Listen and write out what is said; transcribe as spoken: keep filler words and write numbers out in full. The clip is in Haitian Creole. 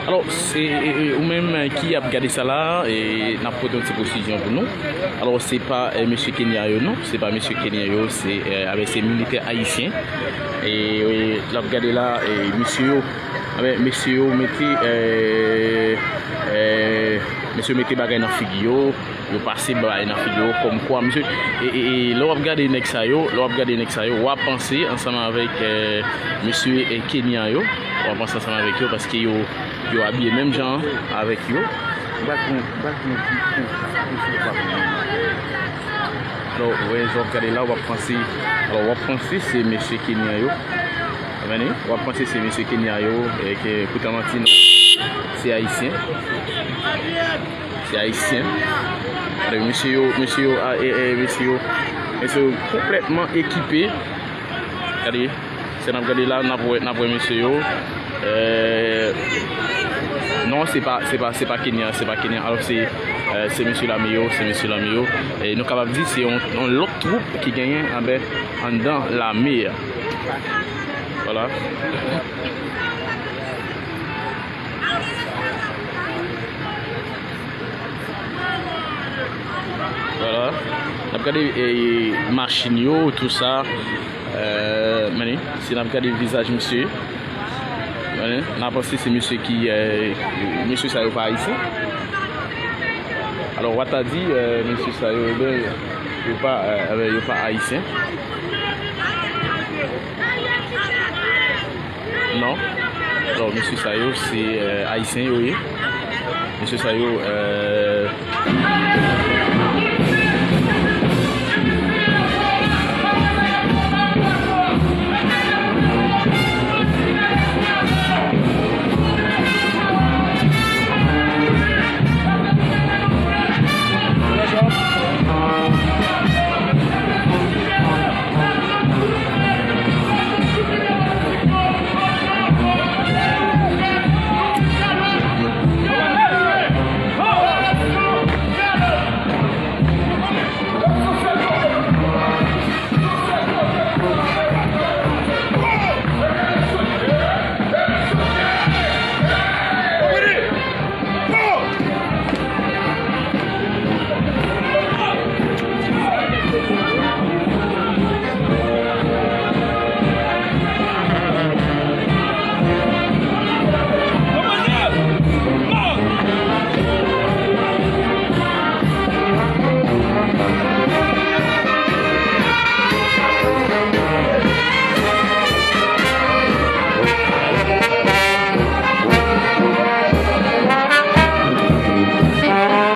Alò, se, e, e, ou menm, e, ki ap gade sa la, e, n ap pote yon ti presizyon pou nou. Alò, se pa, e, mesye Kenya yo, non. Se pa mesye Kenya yo, se, e, avè, se militè ayisyen. E, e, l ap gade la, e, mesye yo, avè, mesye yo mete, e, e, mesye yo mete bagay nan figi yo. Yo pase bagay nan figi yo, kòmkwa, mesye, e, e, e, lè w ap gade nèg sa yo, lè w ap gade nèg sa yo, w ap panse ansanm avèk, e, mesye, e, Kenya yo, w ap panse ansanm avèk yo, paske yo, yo abiye menm jan avèk yo. M pa konn, m pa konn ki konsa, konsa w pa konn. Alò, w wè, lè w ap gade la, w ap panse, alò, w ap panse se mesye Kenya yo. Konprann? W ap panse se mesye Kenya yo, e ke poutan manti non. Se ayisyen. Se ayisyen. Donk, mesye yo, mesye yo, a, e, e, mesye yo, mesye yo konplètman ekipe. Gade, se n ap gade la, n ap wè, n ap wè mesye yo. E, non, se pa, se pa, se pa Kenyan, se pa Kenyan. Alò, se, e, se mesye lame yo, se mesye lame yo. E nou kapab di se yon, yon lòt twoup ki genyen anben anndan lame a. Vwala. Vwala. N ap gade, e, machin yo, tou sa. E, men, si n ap gade vizaj misye, men, n ap panse se misye ki, e, misye sa yo pa ayisyen. Alò, w a ta di, e, misye sa yo, ben, yo pa, e, yo pa ayisyen. Non. Alò, mesye sa yo, se, e, ayisyen yo ye. Mesye sa yo, e,